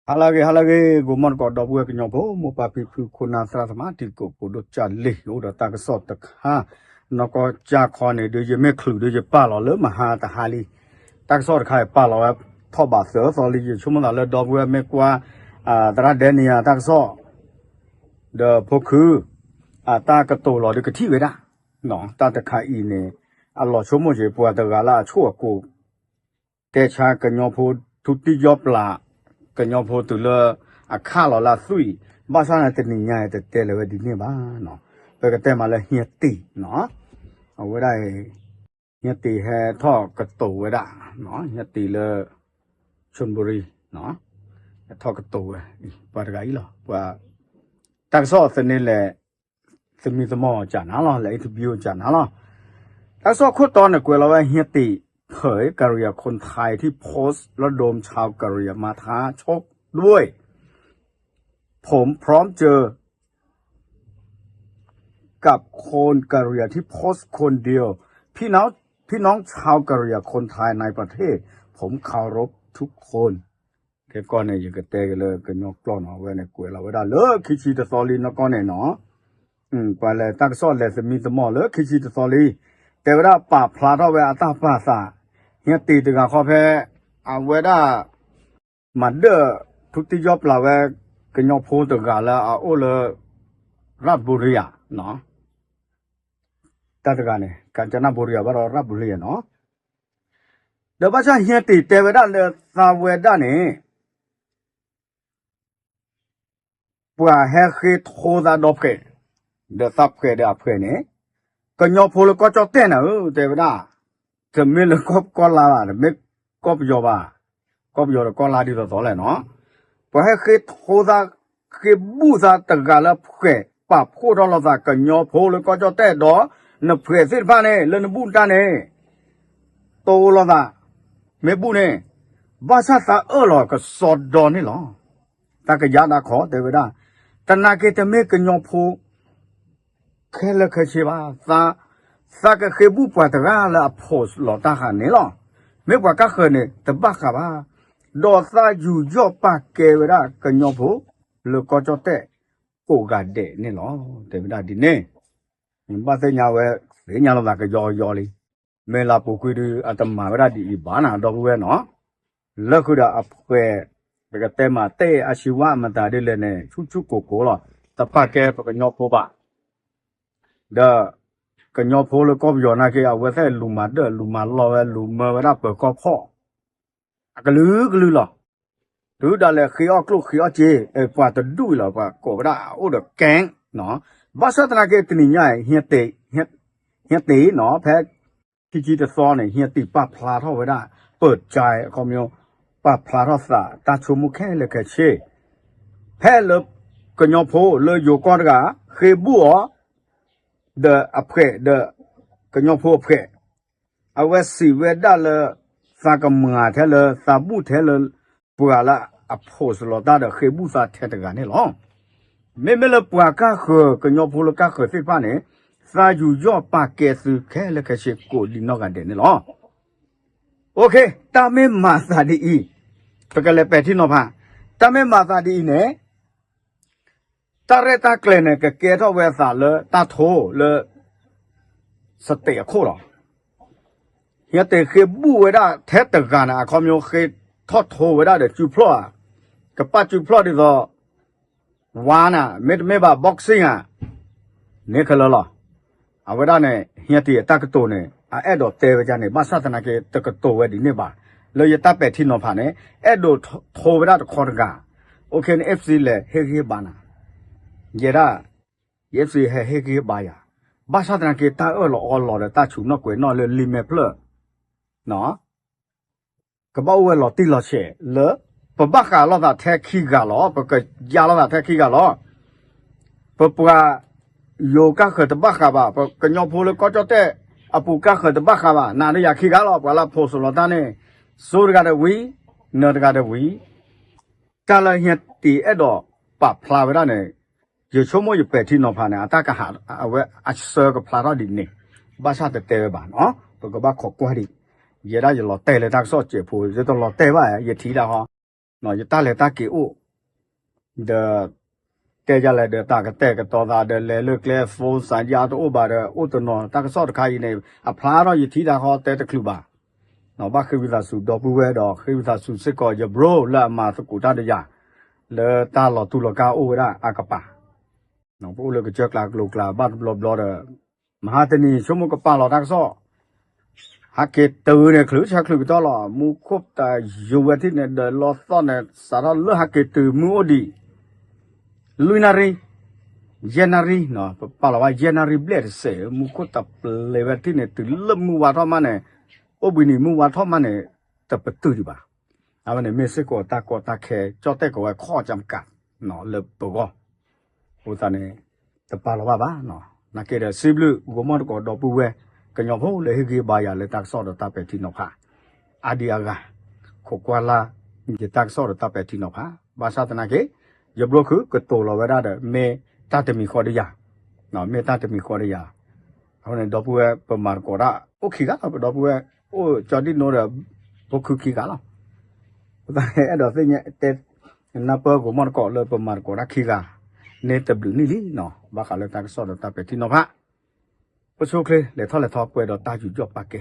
ဟါလၢအဂ့ၤ ဟါလၢအဂ့ၤ ဂီၤမီၢ်တကိး ဒီပုၢ်ဝဲၢ်ကညီဖိ မိၢ်ပၢ်ဖံဖု ခိၣ်နၢ်သရၣ်သမါ တံၤသကိးဖိဒိၣ်ကၢ်လံၢ် အိၣ်ဒီးတၢ်ကစီၣ်တခါ နီၢ်ကီၢ်ကၠၢ်ခီန့ၣ် ဒုးယမ့ၢ်ချုးဒုးယပာ်လီၤလၢမဟါတဟါလံ. တၢ်ကစီၣ်တခါအံၤပာ်လီၤဝဲထီၣ်ဘးသၢသီလံ ယဆိကမိၣ်သးလၢဒီပုၢ်ဝဲၢ်မ့ၢ်ကွၢ် သရၣ်ဒဲနံယၤတၢ်ကစီၣ် ဒီးဖိခု အတၢ်ကတိၤလီၤဒုးကထံၣ်ဝဲဒၣ် တၢ်တခါအံၤန့ၣ် အလီၤဆိကမိၣ်က့ၤ ပှၤတဂၤလၢအဆိၣ်အကိၤ တဲဆါကညီဖိ ထူတံၢ်ယီၢ်ပျၢ် ကညီဖိတုၤလၢအခၣ်လီၤလၢအသွံၣ်အံၤ ဘၣ်ဆၣ်န့ၣ်တနံၤညါအံၤတတဲလၢၤဝဲဒ်န့ၣ်ဘၣ်နီၤ. ပကတဲမးလၢဟံတ့ၢ်နီၤ အဝဲဒၣ်အံၤ ဟံတ့ၢ်ဟဲထီၣ်ကတိၤဝဲဒၣ် ဟံတ့ၢ်လၢ ဆိၣ်ဘူရံ ထီၣ်ကတိၤဝဲ ပှၤတဂၤအံၤလီၤ ပှၤ တၢ်ကစီၣ်သန့လဲၣ် သမံသမိးကၢ်နၤလီၤ လဲၤ interview ကၢ်နၤလီၤ. တၢ်ကစီၣ်ခိၣ်တီန့ၣ်ကွဲးလီၤဝဲ ဟံတ့ၢ် เผยกะเหรี่ยงคนไทยที่โพสต์ระดมชาวกะเหรี่ยงมาท้าชกด้วย ผมพร้อมเจอกับคนกะเหรี่ยงที่โพสต์คนเดียว พี่น้อง พี่น้องชาวกะเหรี่ยงคนไทยในประเทศ ผมเคารพทุกคน ခဲကီၢ်န့ၣ် ယကတဲက့ၤလၢကညီကျိာ်နီၤ အဝဲန့ၣ်ကွဲးလီၤဝဲဒၣ်လၢခံဆံတသီလံနီၢ်ကီၢ်န့ၣ်နီၤ ပှၤလဲၤတၢ်ကစီၣ်လဲၤသမံသမိးလၢခံဆံတသီလံ တဲဝဲဒၣ်ပာ်ဖျါထီၣ်ဝဲအတၢ်ပာ်သး ဟံတ့ၢ်တဂၤဃီဖဲ အဝဲဒၣ် မၤဒၢၣ် ထူတံၢ်ယီၢ်ပျၢ်ဝဲ ကညီဖိတဂၤလၢအအိၣ်လၢ ရၣ်ဘူရံယၤ တၢ်တဂၤန့ၣ် ကၣ်စနၣ်ဘူရံယၤဘၣ်ဒီးရၣ်ဘူရံယၤနီၤ ဒီးဘၣ်ဆၣ်ဟံတ့ၢ်တဲဝဲဒၣ်လၢသးဝဲဒၣ်န့ၣ် ပှၤဟဲဃ့ထိသးဒီးဖှဲး ဒီးသးဖှဲးဒီးအဖှဲးန့ၣ် ကညီဖိလၢကီၢ်ကၠီၣ်တဲၣ်နၤဧၢ တဲဝဲဒၣ် တမ့ၢ်လၢကီၢ်ကီၢ်လါဘၣ် တမ့ၢ်ကီၢ်ပယီၤဘၣ် ကီၢ်ပယီၤဒီးကီၢ်လါဒ်သိးသိးလဲၣ်နီၤ ပှၤဟဲဃ့ထိသး ဃ့ဘူၣ်သးတဂၤလၢဖှဲး ပာ်ဖှိၣ်ထီၣ်လိာ်သးကညီဖိလၢကီၢ်ကၠီၣ်တဲၣ်ဒီး နဖှဲးသ့ၣ်တဖၣ်န့ၣ် လၢနဘူၣ်တၢ်န့ၣ် တိလိာ်သး မ့ၢ်ဘူၣ်န့ၣ် ဘၣ်ဆၣ်သးအၢၣ်လီၤကစီဒီန့ၣ်လီၤ. တၢ်ကယါတၢ်ခီတဲဝဲဒၣ် သနာ်က့တမ့ၢ်ကညီဖိ ခဲလၢာ်ခဲဆ့ဘၣ် သး သးကဃ့ဘူၣ်ပှၤတဂၤလၢအ post လီၤတၢ်ဃာ်န့ၣ်လီၤ. မ့ၢ်ပှၤကၢ်ဃၢၤန့ၣ် တဘၣ်ဃးဘၣ်. ဒီးသးယူးယီၣ်ပာ်ကဲဝဲဒၣ်ကညီဖိ လၢကီၢ်ကၠီၣ်တဲၣ် ကိးဂၤဒဲးန့ၣ်လီၤ. တဲဝဲဒၣ်ဒ်န့ၣ် ဘၣ်သ့ၣ်ညါဝဲ သ့ၣ်ညါလိာ်သးကယီကယီလံ. မ့ၢ်လၢပူၤကွံာ်ဒုး အတမၤဝဲဒၣ်ဒ်အံၤဘၣ်နၤ ဒီပုၢ်ဝဲၢ်နီၤ လၢဃုာ်ဒီးအဖှဲး ပကတဲမးတဲအါဆံးဝါအမတၤဒ်လဲၣ်န့ၣ် ဆူၣ်ဆူၣ်ကိၢ်ကိၢ်လီၤ. တဖၣ်ကဲပကညီဖိဘၣ် ဒီး ကညီဖိလၢကီၢ်ပယီၤနာ်က့ အဝဲသ့ၣ်လူၤမၤဒၢၣ် လူၤမၤလီၢ်ဝဲ လူၤမၢဝဲဒၣ်ပၢၤကီၢ်ဖီၣ် အကလုာ်ကလုာ်လီၤ. တုၤဒၣ်လဲာ်ဃ့အီၣ်ကျိၣ်ဃ့အီၣ်စ့ ပှၤတဒူၣ်အံၤလီၤ ပှၤကိးဝဲဒၣ်အအိၣ်ဒီး gang နီၤ. ဘၣ်ဆၣ်သနာ်က့တနံၤညါအံၤ ဟံတ့ၢ်နီၤ ဖဲ ခံဆံတသီန့ၣ် ဟံတ့ၢ်ပာ်ဖျါထီၣ်ဝဲဒၣ် ပၢၢ်ကၠဲ အခီပညီ ပာ်ဖျါထီၣ်သးတၢ်ဆိကမိၣ်ခဲလၢာ်ခဲဆ့ ဖဲလၢ ကညီဖိလၢယိၤကီၢ်တဂၤ ဃ့ဘူၣ်အီၤ ဒီးအဖှဲးဒီး ကညီဖိအဖှဲး အဝဲစံးဝဲဒၣ်လၢ သးကမၤထဲလၢ သးဘူၣ်ထဲလၢ ပှၤလၢအ post လီၤတၢ်ဒီးဃ့ဘူၣ်သးထဲတဂၤန့ၣ်လီၤ. မ့မ့ၢ်လၢပှၤကၢ်ဃၢၤ ကညီဖိလၢကၢ်ဃၢၤသ့ၣ်တဖၣ်န့ၣ် သးယူးယီၣ်ပာ်ကဲသုခဲလၢာ်ခဲဆ့ကိးဒံးနီၢ်ဂၤဒဲးန့ၣ်လီၤ. OK တၢ်မ့ၢ်မၤသးဒ်အံၤ ပကလဲၤပဲာ်ထံနီၤဖး တၢ်မ့ၢ်မၤသးဒ်အံၤန့ၣ် တၢ်ရဲၣ်တၢ်ကျဲၤန့ၣ် ကကဲထီၣ်ဝဲအသးလၢတၢ်ထိလၢ state အခိၣ်လီၤ. ဟံတ့ၢ်ဃ့ဘူၣ်ဝဲဒၣ်ထဲတဂၤန့ၣ် အခီပညီဃ့ထီၣ်ထိဝဲဒၣ်ဒီးစုဖျီၣ်ဧါ, ကပာ်စုဖျီၣ်ဒ်သိး ဝါနၤ မ့တမ့ၢ်ဘၣ် boxing ဧါ, န့ၣ်ခဲလၢာ်လီၤ. အဝဲဒၣ်န့ၣ် ဟံတ့ၢ်အတၢ်ကတိၤန့ၣ် အအဲၣ်ဒိးတဲဝဲဒ်န့ၣ် ဘၣ်ဆၣ်သနာ်က့ တကတိၤဝဲဒ်န့ၣ်ဘၣ်. လၢယတၢ်ပဲာ်ထံနီၤဖးန့ၣ် အဲၣ်ဒိးထိဝဲဒၣ်တခီတဂၤ, OK န့ၣ် FC လဲၤဟ့ၣ်ဂံၢ်ဟ့ၣ်ဘါနၤ, ယဲဒၣ် ယ FC ဟဲဟ့ၣ်ဂံၢ်ဟ့ၣ်ဘါယၤ, ဘၣ်ဆၣ်သနာ်က့ တၢ်အၢၣ်လီၤအီလီၤဒီးတၢ်ဆူးနီၣ်ကွဲးနီၣ်လၢလံာ်မဲာ်ဖျၢၣ် ကဘၣ်အိၣ်ဝဲလီၤတံၢ်လီၤဆဲးလၢ ပဘၣ်ဃးလိာ်သးထဲခံဂၤလီၤ, ပကယါလိာ်သးထဲခံဂၤလီၤ. ပပှၤယိၤကၢ်ဃၢၤတဘၣ်ဃးဘၣ်, ပကညီဖိလၢကီၢ်ကၠီၣ်တဲၣ်အပူၤကၢ်ဃၢၤတဘၣ်ဃးဘၣ်, နၤဒီးယၤခံဂၤလီၤ, ပှၤလၢ post လီၤတၢ်န့ၣ်, စိတဂၤဒီးဝံၤ, နၢၤတဂၤဒီးဝံၤ တၢ်လၢဟံတ့ၢ်အဲၣ်ဒိးပာ်ဖျါဝဲဒၣ်န့ၣ်, ယဆိကမိၣ်ယပဲာ်ထံနီၤဖးန့ၣ် အတၢ်ကဟး အဝဲအဆၢကဖျါထီၣ်ဒ်န့ၣ်, ဘၣ်ဆၣ်တတဲဝဲဘၣ်နီၤ, ပကဘၣ်ခိးကွၢ်ဒံး, ယဲဒၣ်ယလီၤတဲာ်လၢတၢ်ကစီၣ်စဲးဖိ, ယတလီၤတဲာ်ဘၣ် ယထံၣ်ဒၣ်ဟီ, ယတၢ်လဲၤတၢ်က့ၤအိၣ် ဒီး တဲယၤလဲၣ်ဒီးတၢ်ကတဲာ်ကတီၤသးဒီးလဲၤလၢကျဲ phone စၣ်ယါတအိၣ်ဘၣ်ဒီး အိၣ်တနီၤတၢ်ကစီၣ်တခါအံၤန့ၣ် အဖျါထီၣ်ယထံၣ်တၢ်ဃီတဲတချုးဘၣ်. ဘၣ်ဃ့ဝံသးစူၤဒီပုၢ်ဝဲၢ်ဒီးဃ့ဝံသးစူၤစ့ၢ်ကီးယဘြိလၢအမၤသကိးတၢ်ဒီးယၤ လၢတၢ်လီၤတူၢ်လီၤကာ်အိၣ်ဝဲဒၣ်အကပၤ ပအိၣ်လၢကစၢၢ်ကျါကလိၤကျါဘၣ်တဘျီဘျီဒီး မဟါတနံၤဆိကမိၣ်ကပာ်လီၤတၢ်ကစီၣ် ဟးက့ၤတုၤန့ၣ် ချုးဆါချုးကတီၢ်လီၤ မူခိၣ်တယိာ်ဝဲထံၣ်န့ၣ်ဒီးလီၤသီၣ်န့ၣ် စးထီၣ်လၢဟးက့ၤတုၤမုၢ်အိၣ်ဒံး လွံၢ်နၣ်ရံၣ် ယဲၢ်နၣ်ရံၣ် ပပာ်လီၤဘၣ်ယဲၢ်နၣ်ရံၣ်ဘျဲၣ်တစဲး မူခိၣ်တပျဲၤဝဲထံၣ်န့ၣ် တုၤလၢမုၢ်ဝါထီၣ်မးန့ၣ် အိၣ်ဘှံးနံၤမုၢ်ဝါထီၣ်မးန့ၣ် တပတုာ်ဒံးဘၣ်. အဝဲန့ၣ်မ့ၢ်စ့ၢ်ကီးတၢ်ကီတၢ်ခဲ ကၠီၣ်တဲၣ်ကီးဝဲခီၣ်ကၠၢ်ကး လၢပဂီၢ် အဃိသတးန့ၣ် တပာ်လီၤဘၣ်ဘၣ်. နာ်က့ဒီးစံးဘျုးဂီၤမီၢ်တကိးဒီပုၢ်ဝဲၢ် ကညီဖိလၢဟ့ၣ်ဂံၢ်ဘါယၤလၢတၢ်ကစီၣ်ဒီးတၢ်ပဲာ်ထံနီၤဖး အါဒံအါဂၤ ခိးကွၢ်လၢ် ယတၢ်ကစီၣ်ဒီးတၢ်ပဲာ်ထံနီၤဖး ဘၣ်ဆၣ်သနာ်က့ ယဘျိခုကတိၤလီၤဝဲဒၣ်ဒီး မ့ၢ်တၢ်တမံၤဃီဒီးယၤ မ့ၢ်တၢ်တမံၤဃီဒီးယၤ အဃိန့ၣ် ဒီပုၢ်ဝဲၢ်ပမၤသကိးတၢ် အိၣ်ခံဂၤလီၤ ပဒီပုၢ်ဝဲၢ် အိၣ်ကၠီဒံၣ်နိဒီး ဖိခုခံဂၤလီၤ. အဃိသတးန့ၣ် အဲၣ်ဒိးသ့ၣ်ညါတဲ နၢ်ပၢၢ်ဂီၤမီၢ်တကိးလၢပမၤသကိးတၢ်ခံဂၤ န့ၣ်တဘျုးနံၣ်လံနီၤ ဘၣ်ဃးလၢတၢ်ကစီၣ်ဒီးတၢ်ပဲာ်ထံနီၤဖး ပဆိချ့လဲၤထီၣ်လဲၤထီပှဲၤဒီးတၢ်ယူးယီၣ်ပာ်ကဲ